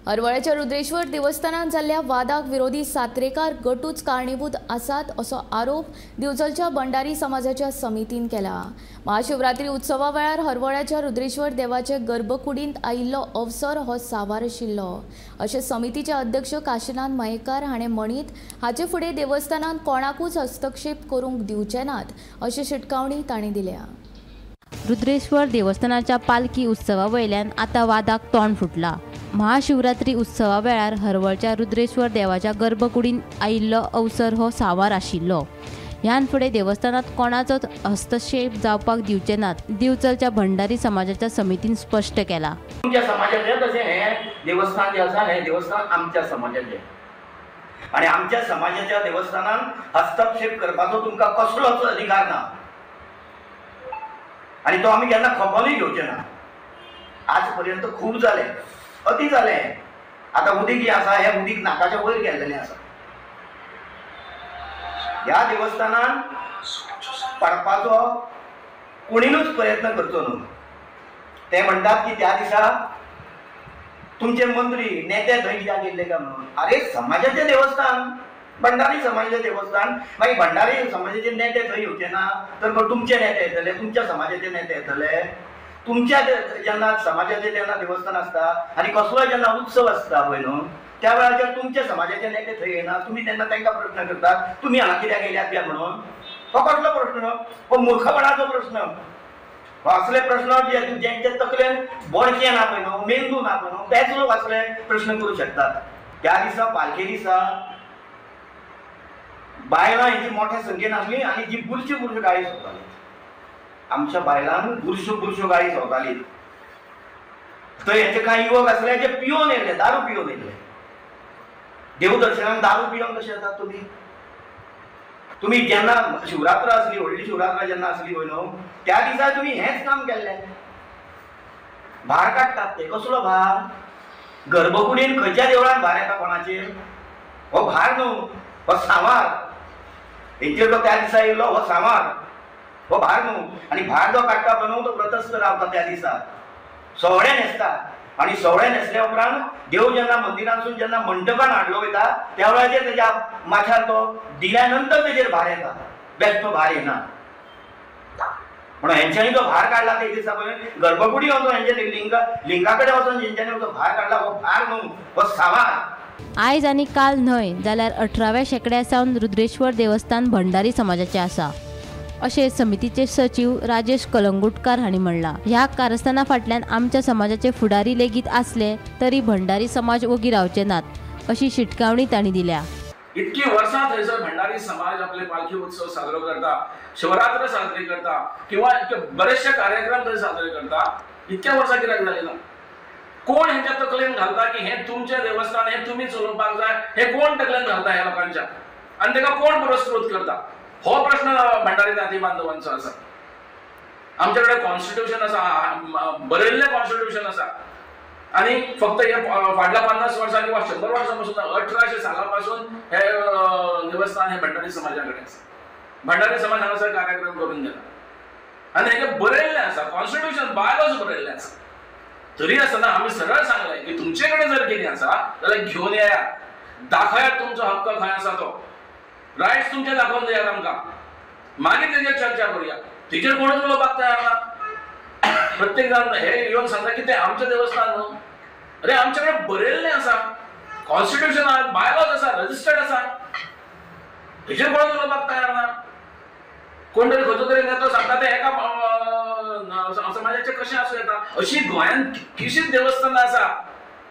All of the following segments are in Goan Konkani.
हरवळ्याच्या रुद्रेश्वर देवस्थानात जाल्ल्या वादाक विरोधी सात्रेकार गटूच कारणीभूत आसात असो आरोप दिवचलच्या भंडारी समाजाच्या समितीन केला। महाशिवरात्री उत्सवा वेळार हरवळ्याच्या रुद्रेश्वर देवाचे गर्भकुडींत आयिल्लो अवसर हो सावार आशिल्लो अशें समितीचे अध्यक्ष काशीनाथ मयेकार हाणें म्हणीत हाचे फुडें देवस्थानांत कोणाकूच हस्तक्षेप करूंक दिवचे नात अशी शिटकावणी तांणी दिल्या। रुद्रेश्वर देवस्थानाच्या पालखी उत्सवा वयल्यान आतां वादाक तोंड फुटला। महाशिवरात्री उत्सवा वेळार हरवळच्या रुद्रेश्वर देवाच्या गर्भकुडीन आयिल्लो अवसर हो सावार आशिल्लो। ह्यान फुडें देवस्थानात कोणाचोच हस्तक्षेप जावपाक दिवचे नात दिवचलच्या भंडारी समाजाच्या समितीन स्पश्ट केला। तुमच्या समाजाचे तशें हें देवस्थान जें आसा हें देवस्थान आमच्या समाजाचें आनी आमच्या समाजाच्या देवस्थानान हस्तक्षेप करपाचो तुमकां कसलोच अधिकार ना आनी तो आमी केन्ना खपोवनूय घेवचे ना। आज पर्यंत खूब जालें, अती जालें। आतां उदीक जें आसा हें उदीक नाकाच्या वयर गेल्लेलें आसा। ह्या देवस्थानान पडपाचो कोणीनूच प्रयत्न करचो न्हू। ते म्हणटात की त्या दिसा तुमचे मंत्री नेते थंय कित्याक गेल्ले काय म्हणून। अरे समाजाचें देवस्थान, भंडारी समाजाचें देवस्थान, मागीर भंडारी समाजाचे नेते थंय येवचे ना तर मग तुमचे नेते येतले, तुमच्या समाजाचे नेते येतले। तुमच्या जेन्ना समाजाचे जेन्ना देवस्थान आसता आनी कसलोय जेन्ना उत्सव आसता पळय न्हू त्या वेळार तुमच्या समाजाचे नेते थंय येना, तुमी तेन्ना तांकां प्रश्न करतात तुमी हांगा कित्याक येयल्यात काय म्हणून। हो कसलो प्रश्न? हो मूर्खपणाचो प्रश्न। हो असले प्रश्न जे जेंच्या तकलेन बोडके ना पळय न्हू, मेंदू ना पळय न्हू, तेच लोक असले प्रश्न करूं शकतात। त्या दिसा पालखे दिसा बायलां हेची मोठ्या संख्येन आसली आनी जी बुरश्यो बुरश्यो गाळी सोदताली, आमच्या बायलांक बुरश्यो बुरश्यो गाळी सोदताली। थंय हेचे कांय युवक आसले जे पियोन येयले, दारू पियोन येयले। देवदर्शनाक दारू पियोन कशें येतात तुमी? तुमी जेन्ना शिवरात्र आसली, व्हडली शिवरात्र जेन्ना आसली पळय न्हू त्या दिसा तुमी हेंच काम केल्लें। भार काडटात ते, कसलो भार? गर्भकुडीन खंयच्या देवळान भार येता कोणाचेर? हो भार न्हू, हो सांवार। हेंचेर तो त्या दिसा येयलो हो सांवार, हो भार न्हू। आनी भार जो काडटा पळय न्हू तो व्रतस्थ रावता त्या दिसा, सवळे न्हेसता आनी सवळे न्हेसल्या उपरांत देव जेन्ना मंदिरांतसून जेन्ना मंटपान हाडलो वयता त्या वेळाचेर तेज्या माथ्यार तो दिल्या नंतर तेजेर भार येता, बेश्टो भार येना। म्हणून हेंच्यांनी जो भार काडला ते दिसा पळय गर्भकुडी वचून हेंच्या लिंगा कडेन वचून हेंच्यांनी जो भार काडला हो भार न्हू, हो सांवार। आयज आनी काल न्हय जाल्यार 18व्या शेंकड्या सावन रुद्रेश्वर देवस्थान भंडारी समाजाचें आसा अशें समितीचे सचीव राजेश कलंगुटकार हांणी म्हणलां। ह्या कारस्थाना फाटल्यान आमच्या समाजाचे फुडारी लेगीत आसले तरी भंडारी समाज ओगी रावचे नात अशी शिटकावणी तांणी दिल्या। इतकी वर्सां थंयसर भंडारी समाज आपले पालखी उत्सव साजरो करता, शिवरात्र साजरी करता किंवा बरेचशे कार्यक्रम थंय साजरे करता। इतक्या वर्सां कित्याक जालें ना? कोण हेंच्या तकलेन घालता की हें तुमचें देवस्थान, हें तुमी चलोवपाक जाय? हें कोण तकलेन घालता ह्या लोकांच्या आनी ताका कोण पुरस्कृत करता? हो प्रश्न भंडारी जाती बांधवांचो आसा। आमचे कडेन कॉन्स्टिट्युशन आसा, बरयल्लें कॉन्स्टिट्युशन आसा आनी फक्त हे फाटल्या 50 वर्सां किंवा 100 वर्सां पासून 1800 साला पासून हे देवस्थान हे भंडारी समाजा कडेन आसा। भंडारी समाज हांगासर कार्यक्रम करून गेला आनी हें बरयल्लें आसा, कॉन्स्टिट्युशन बायलॉज बरयल्लें आसा। तरी आसतना आमी सरळ सांगलें की तुमचे कडेन जर कितें आसा जाल्यार घेवन येयात, दाखयात तुमचो हक्क खंय आसा तो, रायट्स तुमचे दाखोवन दियात आमकां, मागीर तेजेर चर्चा करुया। तेजेर कोणूच उलोवपाक तयार ना। प्रत्येक जाण हे येवन सांगता की तें आमचें देवस्थान न्हू। अरे आमचे कडेन बरयल्लें आसा, कॉन्स्टिट्युशन आसा, बायलॉज आसा, रजिस्टर्ड आसा, तेजेर कोणूच उलोवपाक तयार ना। कोण तरी खंयचो तरी नेतो सांगता ते एका समाजाचें कशें आसूं येता? अशी गोंयांत कितलींशींच देवस्थानां आसा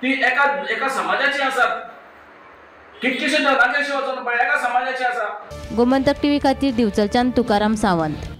ती एका एका समाजाची आसात, कितकीशीं जाग्यांशी वचून पळय एका समाजाची आसा। गोमंतक टीव्ही खातीर दिवचलच्यान तुकाराम सावंत।